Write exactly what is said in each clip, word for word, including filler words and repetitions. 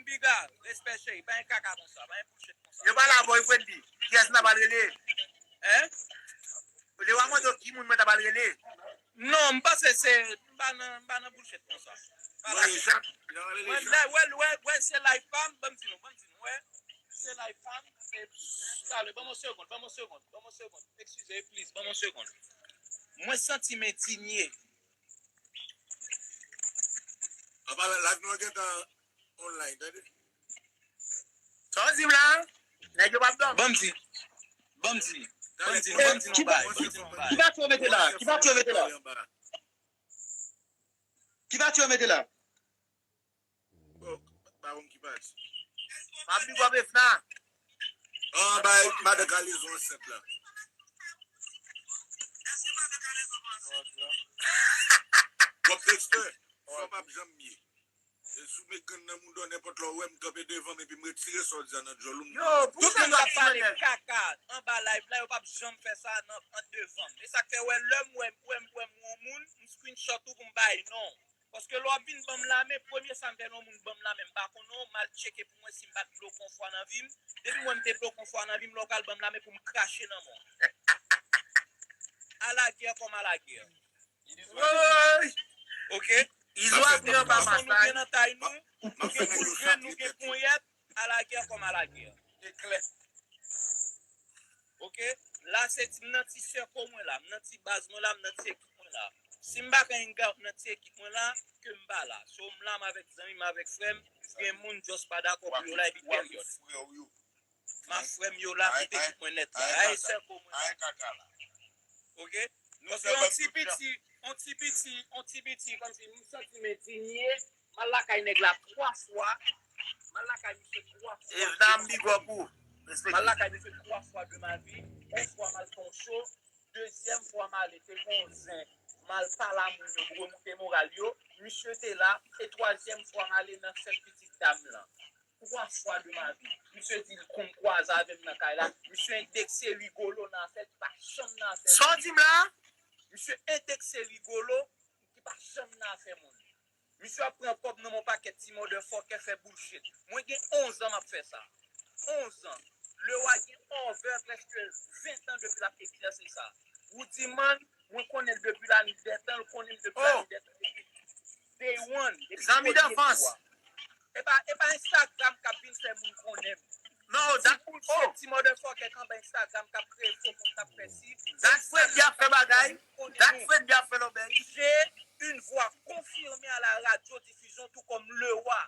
Biga, respè cheri, pa gen kaka konsa, pa gen bullshit konsa. Yo pa la boy Fredly. Kiyès m ta pral rele? Hein? Lewa mande w ki moun mwen ta pral rele. Non, m panse se, m pa nan, m pa nan bullshit konsa. Pa la. Mwen, wè, wè, wè, se live pa m, ban m di nou, ban m di nou, wè. Se live pa m, se, talè, ban m yon segonn, ban m yon segonn, ban m yon segonn. Eskize, please, ban m yon segonn. Mwen santi m endinye. Apa live nou an gentan online, tande? Sa w di m la? Nèg yo p ap dòmi. Ban m di. Ban m di. Ban m di. Ban m di nou bagay. Ban m di nou bagay. Ki pati yo mete la? Ki pati yo mete la? Ki pati yo mete la? Oh, pa konn ki pati. M ap big up Efna. Ah, bay, madan Kalezo ansent la. W ap fè ekspè. Sa w p ap janm ye. E si w met grenn nan mouda w, nenpòt lè w wè m kanpe devan m epi m retire sa w di a nan djòl ou, m Yo, pou Tout sa moun k ap pale kaka anba live la, yo p ap janm fè sa nan, an devan m. E sa k fè, wè, lè m wè, wè, wè m yon moun, m screenshot ou pou m bay non. Paske lè w ap vin ban m lamen, premye sa m fè lè yon moun ban m lamen, m pa konnen w, m al tcheke pou mwen si m pa t bloke yon fwa nan vi m. Depi mwen m te bloke yon fwa nan vi m, lè w pral ban m lamen pou m krache nan men w. À la guerre comme à la guerre. Woy! Ok? Izo ap gen anba mas la. Nou gen nan tay nou, nou gen kout grenn, nou gen ponyèt, à la guerre comme à la guerre. E klè. Ok? La se ti, m nan ti sèko mwen la, m nan ti baz mwen la, m nan ti ekip mwen la. Si m pa ka hang out nan ti ekip mwen la, ke m pa la. So m la, m avèk zanmi m, avèk frè m, gen moun just pa dakò pou yo la epi peryòd. Ma frè m yo la, tout ekip mwen nèt la. Ay, sèko mwen la. Ok? Paske yon ti piti, yon ti piti, yon ti piti, kòmsi m santi m endinye, m al lakay nèg la twa fwa, m al lakay misye twa fwa. Evna, m big up ou. Respekte. M al lakay misye twa fwa de ma vi. Yon fwa m al fè yon show, dezyèm fwa m ale, te gen yon zen, m al pale a moun yo, m remoute moral yo, misye te la, e twazyèm fwa m ale nan sèt pitit dam lan. Twa fwa de ma vi. Misye di l konn kwaze avè m nan kay la. Misye endekse rigolo nan afè ki pa janm nan afè moun. Sa w di m la? Misye endekse rigolo ki pa janm nan afè moun. Misye ap pran kòb nan men yon pakèt ti motherfucker fè bullshit. Mwen gen onz an m ap fè sa. Onz an. Lewa gen over prèske ven tan depi l ap egzèse sa. Rudy Man, mwen konnen l depi la nuit des temps, l konnen m depi la nuit des temps, depi day one, depi premye jou a. E pa, e pa Instagram k ap vin fè moun konnen m. Non, dat, oh, ti motherfucker k anba Instagram k ap kreye fo kont, k ap fè si. Dat Fredly ap fè bagay. Dat Fredly ap fè lòbèy. J'ai une voix confirmée à la radiodiffusion, tout comme Lewa.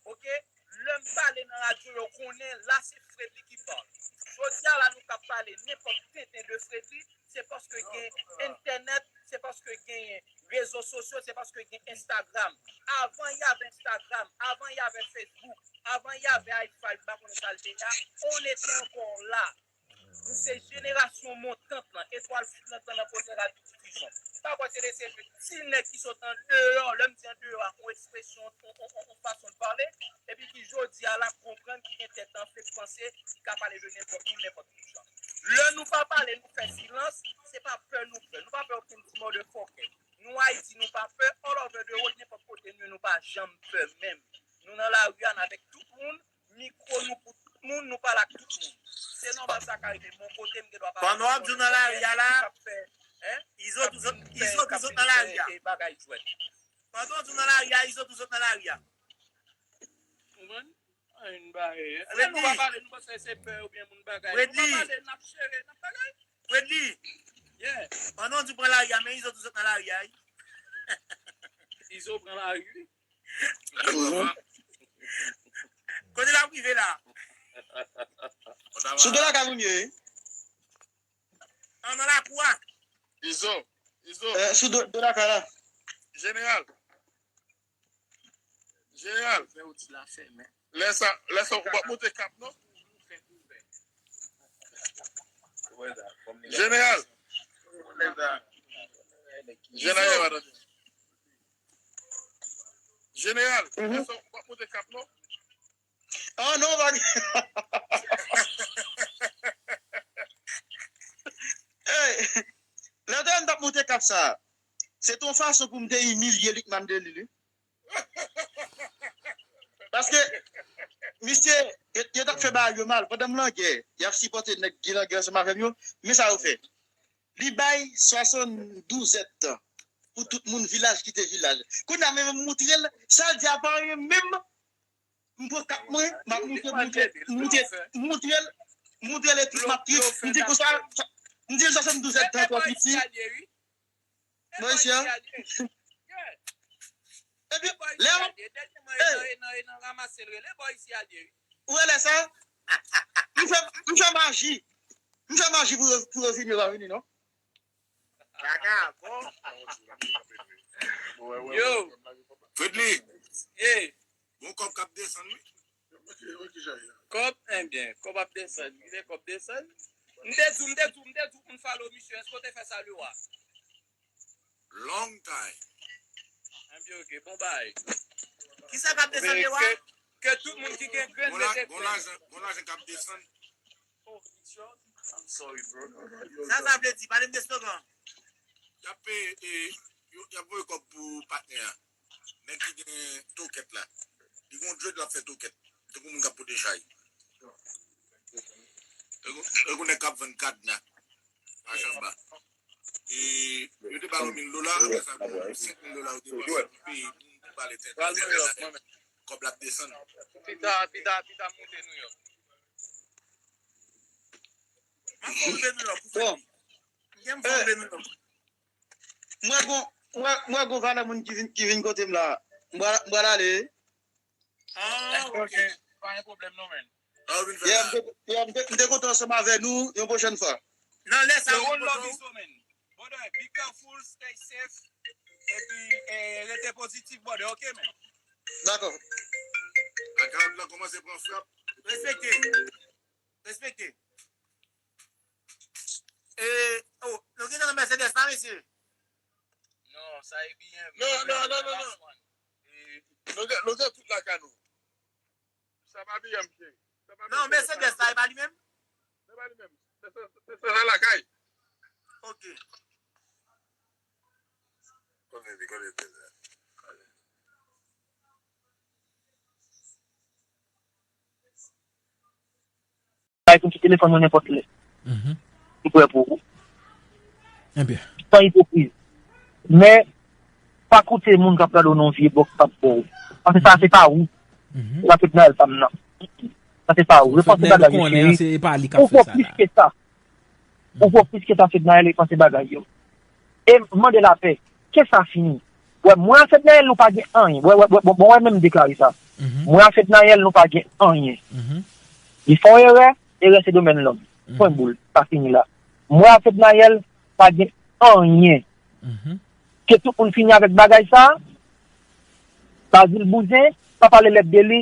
Ok? Lè m pale nan radyo, yo konnen, la se Fredly ki pale. Jodi a la, nou ka pale nenpòt tenten de Fredly, se paske gen entènèt, se paske gen rezo sosyo, se paske gen Instagram. Avant il y avait Instagram, avant il y avait Facebook, avant il y avait Hi Five, m pa konnen sa l te ye a, on était encore là. Nou se jenerasyon montant lan, etwal filant lan nan kote radyo difizyon. Pa kwè se de se ti nèg ki sot andeyò, lè m di andeyò a, yon ekspresyon, yon, yon, yon, yon fason de pale, epi ki jodi a la konprann ki gen tèt anfle, k panse ki ka pale de nenpòt moun, nenpòt ki jan. Lè nou pa pale, nou fè silans, se pa pè nou pè. Nou pa pè okenn ti motherfucker. Nou Ayiti, nou pa pè, all over the world, nenpòt kote nou ye, nou pa janm pè menm. Nou nan lari a, n avèk tout moun, mikwo nou pou tout moun, nou pale ak tout moun. Se nòmal sa ka rive, m yon kote m gen dwa pale. Pandan w ap di w nan lari a la, Izo tou sot, Izo tou sot nan lari a. Bagay jwèt. Pandan w di w nan lari a, Izo tou sot nan lari a. Konprann? Anyen pa ye. Lè nou pa pale, nou panse se pè oubyen moun bagay. Nou pa pale, n ap jere, n ap bagay. Fredly. Yeah. Pandan w di w pran lari a, men Izo tou sot nan lari a, wi. Izo pran lari, wi. Kote l ap rive la? Sou do lakay moun yo ye. An nan lakou a. Izo, Izo. Eh, sou do, do lakay la. Jeneral. Jeneral. Fè ou ti la fèmen. Lè sa, lè sa, ou p ap moute kap, non? Jeneral. Jeneral, yo pa tande. Jeneral, lè sa, ou p ap moute kap, non? Oh non, pa gen. Hey, lè m t ap moute kap sa, se t yon fason pou m te imilye Lucmane Delille, wi. Paske, Misye, yo, yo t ap fè bagay yo mal. Pandan m langè, y ap sipòte nèg ki langè ansanm avè m yo. Men sa yo fè. Li bay swasanndouz èdtan pou tout moun vilaj kite vilaj. Kounye a, men m moutre l, sa l di a pa anyen menm. M pran kat mwen, m ap moutre, moutre, moutre, moutre l, moutre l epi m ap trip. M di konsa, m di l swasanndouz èdtan twò piti. Bò isi a. Epi, lè, ou wè lè sa, m fè, m fè maji. M fè maji pou yo, pou yo vini, yo pa vini, non. Yo. Fredly. Ye. Gon kòb k ap desann, wi. Kòb, ebyen, kòb ap desann. Kite kòb desann. M te di w, m te di w, m te di w pou n follow misye. Èske w te fè sa, Lewa? Long time. Ebyen, ok, bon bagay. Kisa k ap desann, Lewa? Ke, ke tout moun ki gen grenn mete grenn. Gon lajan, gon lajan k ap desann. Oh, Richard, I'm sorry, bro. Sa, sa vle di, pale m de slogan. Y ap peye, e, yo, y ap voye kòb pou patnè a. Nèg ki gen tokèt la. Li gon dread l ap fè tokèt. Tankou moun k ap pote chay. Tankou, tankou nèg k ap vann kadna. Machanba. E, yo te ba l yon mil dola, apre sa, gon senk mil dola yo te pran pou peye moun pou pale tenten. Kòb la ap desann. Pita, pita, pita monte New York. M ap monte New York pou fè. Bon. M gen m fè monte New York. Mwen gon, mwen, mwen gon valè moun ki vin, ki vin kote m la. M pral, m pral ale. Ah, ok. Pa gen pwoblèm non, man. Yeah, m te, yeah, m te, m te kontan ansanm avè nou yon pwochèn fwa. Nan lè sa, yo, one love is all, man. Brother, be careful, stay safe. Epi, eh, rete pozitif, brother, ok, man? Dakò. Akawont lan kòmanse pran frap. Respekte. Respekte. E, oh, nou gen nan Mercedes la, mesye? Non, sa e B M. Non, non, non, non, non. Nou gen, nou gen tout lakay nou. Sa pa B M, cheri. Sa pa B M. Non, Mercedes la, e pa li menm? Se pa li menm. Se, se, se, se sa lakay. Ok. Konnen li, konnen li. Bay konn sou telefòn mwen nenpòt lè. M prè pou ou. Ebyen. San ipokrizi. Men, pa koute moun k ap gade w nan yon vye bò k p ap bon. Paske sa se pa ou. Sa Fednaelle pa m nan. Sa se pa ou. Repanse bagay yo, cheri. Ou fò plis ke sa. Ou fò plis ke sa, Fednaelle, repanse bagay yo. E mande lapè. Ke sa fini. Wè, mwen a Fednaelle, nou pa gen anyen. Wè, wè, wè, bon, bon, wè, menm deklare sa. Mwen a Fednaelle, nou pa gen anyen. Li fè yon erè, erè se domèn lòm. Pwen boul, sa fini la. Mwen a Fednaelle, pa gen anyen. Ke tout moun fini avèk bagay sa. Bazil bouzen, pa pale lèd de li,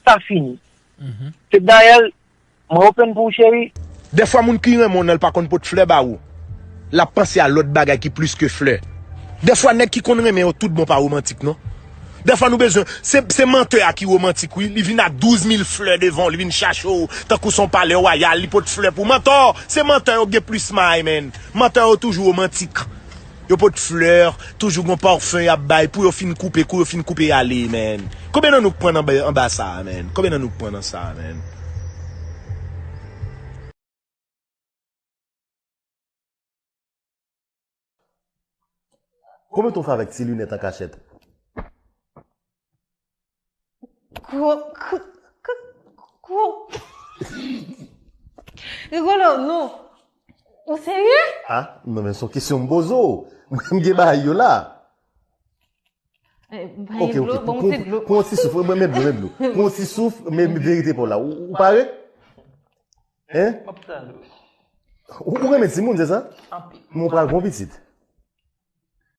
sa fini. Fednaelle, mwen open pou ou, cheri. Dèfwa moun ki renmen w nan l pa konn pot flè ba ou. L ap panse a lòt bagay ki plis ke flè. Dèfwa nèg ki konn renmen yo tout bon pa womantik non. Dèfwa nou bezwen, se, se mantè a ki womantik wi. Li vin ak douz mil flè devan w, li vin chache w tankou se yon palè wayal, li pot flè pou w. Mantè, se mantè yo gen plis may, man. Mantè yo toujou womantik. Yo pot flè, toujou gon pafen y ap bay, pou yo fin koupe, kou yo fin koupe y ale, man. Konbyen nan nou k pran nan ba, anba sa a, man? Konbyen nan nou k pran nan sa a, man? Konbyen tan w fè avèk ti linèt an kachèt? Gwo, gwo, gwo, gwo. Rigolo, non. Ou serye? Ah, non, men se yon kesyon m poze w. Mwen, m gen bagay yo la. Eh, bay dlo, bon, ti dlo. Pran yon ti souf, mwen, met dlo, met dlo. Pran yon ti souf, men verite pa w la. Ou, ou pare? Hein? M ap tande w. Ou, ou renmen timoun, se sa? Anpil. Men w pral gon pitit.